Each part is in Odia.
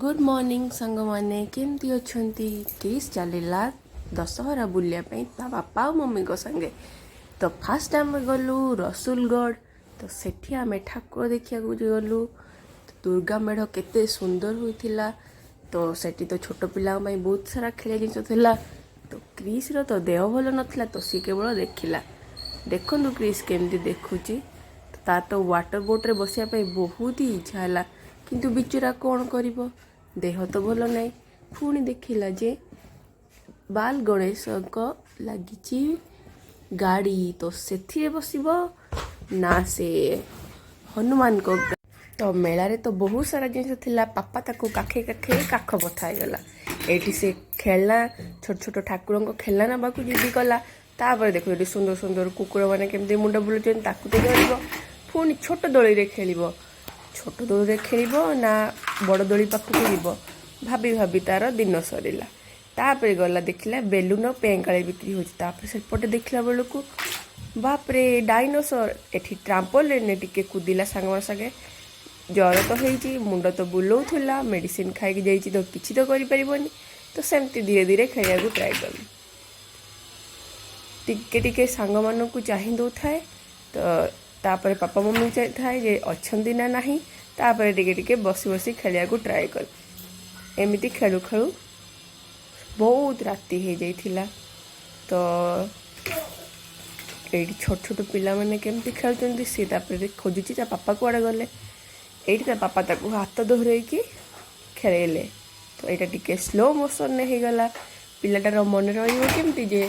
ଗୁଡ୍ ମର୍ଣ୍ଣିଂ ସାଙ୍ଗମାନେ, କେମିତି ଅଛନ୍ତି? କ୍ରିସ୍ ଚାଲିଲା ଦଶହରା ବୁଲିବା ପାଇଁ ତା ବାପା ଆଉ ମମିଙ୍କ ସାଙ୍ଗେ। ତ ଫାଷ୍ଟ ଆମେ ଗଲୁ ରସୁଲଗଡ଼। ତ ସେଠି ଆମେ ଠାକୁର ଦେଖିବାକୁ ଗଲୁ। ତ ଦୁର୍ଗା ମେଢ଼ କେତେ ସୁନ୍ଦର ହୋଇଥିଲା। ତ ସେଠି ତ ଛୋଟ ପିଲାଙ୍କ ପାଇଁ ବହୁତ ସାରା ଖେଳିବା ଜିନିଷ ଥିଲା। ତ କ୍ରିସ୍ର ତ ଦେହ ଭଲ ନଥିଲା, ତ ସିଏ କେବଳ ଦେଖିଲା। ଦେଖନ୍ତୁ କ୍ରିସ୍ କେମିତି ଦେଖୁଛି। ତାର ତ ୱାଟର ବୋଟ୍ରେ ବସିବା ପାଇଁ ବହୁତ ହି ଇଚ୍ଛା ହେଲା, କିନ୍ତୁ ବିଚରା କ'ଣ କରିବ, ଦେହ ତ ଭଲ ନାହିଁ। ପୁଣି ଦେଖିଲା ଯେ ବାଲ ଗଣେଶଙ୍କ ଲାଗିଛି ଗାଡ଼ି, ତ ସେଥିରେ ବସିବ ନା ସେ ହନୁମାନଙ୍କ। ତ ମେଳାରେ ତ ବହୁତ ସାରା ଜିନିଷ ଥିଲା। ପାପା ତାକୁ କାଖେଇ କାଖେଇ କାଖ ବଥା ହେଇଗଲା। ଏଇଠି ସେ ଖେଳନା, ଛୋଟ ଛୋଟ ଠାକୁରଙ୍କ ଖେଳନା ନେବାକୁ ଜିଦି କଲା। ତାପରେ ଦେଖୁ, ଏଠି ସୁନ୍ଦର ସୁନ୍ଦର କୁକୁରମାନେ କେମିତି ମୁଣ୍ଡ ବୁଲୁଛନ୍ତି। ତାକୁ ତ ଧରିବ, ପୁଣି ଛୋଟ ଦୋଳିରେ ଖେଳିବ। ଛୋଟ ଦୋଳିରେ ଖେଳିବ ନା ବଡ଼ ଦୋଳି ପାଖକୁ ଯିବ, ଭାବି ଭାବି ତାର ଦିନ ସରିଲା। ତାପରେ ଗଲା, ଦେଖିଲା ବେଲୁନ ପେଁକାଳି ବିକ୍ରି ହେଉଛି। ତାପରେ ସେପଟେ ଦେଖିଲା ବେଳକୁ ବାପରେ, ଡାଇନୋସର! ଏଠି ଟ୍ରାମ୍ପୋଲିନରେ ଟିକେ କୁଦିଲା ସାଙ୍ଗମାନଙ୍କ ସାଙ୍ଗେ। ଜ୍ୱର ତ ହେଇଛି, ମୁଣ୍ଡ ତ ବୁଲଉଥିଲା, ମେଡ଼ିସିନ ଖାଇକି ଯାଇଛି, ତ କିଛି ତ କରିପାରିବନି। ତ ସେମିତି ଧୀରେ ଧୀରେ ଖେଳିବାକୁ ଟ୍ରାଏ କଲି। ଟିକେ ଟିକେ ସାଙ୍ଗମାନଙ୍କୁ ଚାହିଁ ଦେଉଥାଏ, ତ ତାପରେ ପାପା ମମି ଚାହିଁଥାଏ ଯେ ଅଛନ୍ତି ନା ନାହିଁ। ତାପରେ ଟିକେ ଟିକେ ବସି ବସି ଖେଳିବାକୁ ଟ୍ରାଏ କଲି। ଏମିତି ଖେଳୁ ଖେଳୁ ବହୁତ ରାତି ହେଇଯାଇଥିଲା। ତ ଏଇଠି ଛୋଟ ଛୋଟ ପିଲାମାନେ କେମିତି ଖେଳୁଛନ୍ତି। ସିଏ ତାପରେ ଖୋଜୁଛି ତା ପାପା କୁଆଡ଼େ ଗଲେ। ଏଇଠି ତା ପାପା ତାକୁ ହାତ ଧରେଇକି ଖେଳେଇଲେ। ତ ଏଇଟା ଟିକେ ସ୍ଲୋ ମୋସନରେ ହେଇଗଲା। ପିଲାଟାର ମନେ ରହିବ କେମିତି ଯେ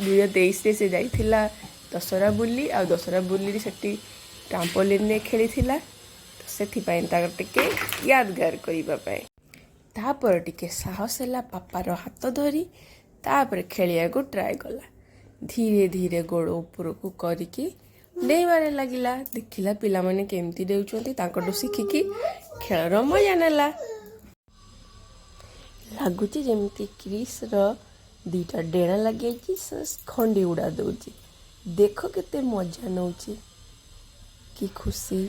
2023ରେ ସେ ଯାଇଥିଲା ଦଶହରା ବୁଲି, ଆଉ ଦଶହରା ବୁଲିରେ ସେଠି ଟ୍ରାମ୍ପୋଲିନରେ ଖେଳିଥିଲା। ତ ସେଥିପାଇଁ ତାର ଟିକେ ୟାଦଗାର କରିବା ପାଇଁ। ତାପରେ ଟିକେ ସାହସ ହେଲା, ପାପାର ହାତ ଧରି ତାପରେ ଖେଳିବାକୁ ଟ୍ରାଏ କଲା। ଧୀରେ ଧୀରେ ଗୋଡ଼ ଉପରକୁ କରିକି ଡେଇଁବାରେ ଲାଗିଲା। ଦେଖିଲା ପିଲାମାନେ କେମିତି ଡେଉଛନ୍ତି, ତାଙ୍କଠୁ ଶିଖିକି ଖେଳର ମଜା ନେଲା। ଲାଗୁଛି ଯେମିତି କ୍ରିସ୍ର ଦୁଇଟା ଡେଣା ଲାଗିଯାଇଛି, ସେ ଖଣ୍ଡି ଉଡ଼ା ଦେଉଛି। ଦେଖ କେତେ ମଜା ନେଉଛି, କି ଖୁସି,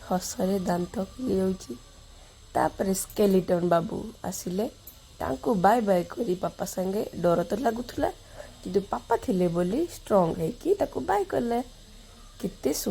ହସରେ ଦାନ୍ତ ଯାଉଛି। ତାପରେ ସ୍କେଲିଟନ୍ ବାବୁ ଆସିଲେ। ତାଙ୍କୁ ବାଏ ବାଏ କରି ପାପା ସାଙ୍ଗେ, ଡର ତ ଲାଗୁଥିଲା, କିନ୍ତୁ ପାପା ଥିଲେ ବୋଲି ଷ୍ଟ୍ରଙ୍ଗ ହେଇକି ତାକୁ ବାଏ କଲେ। କେତେ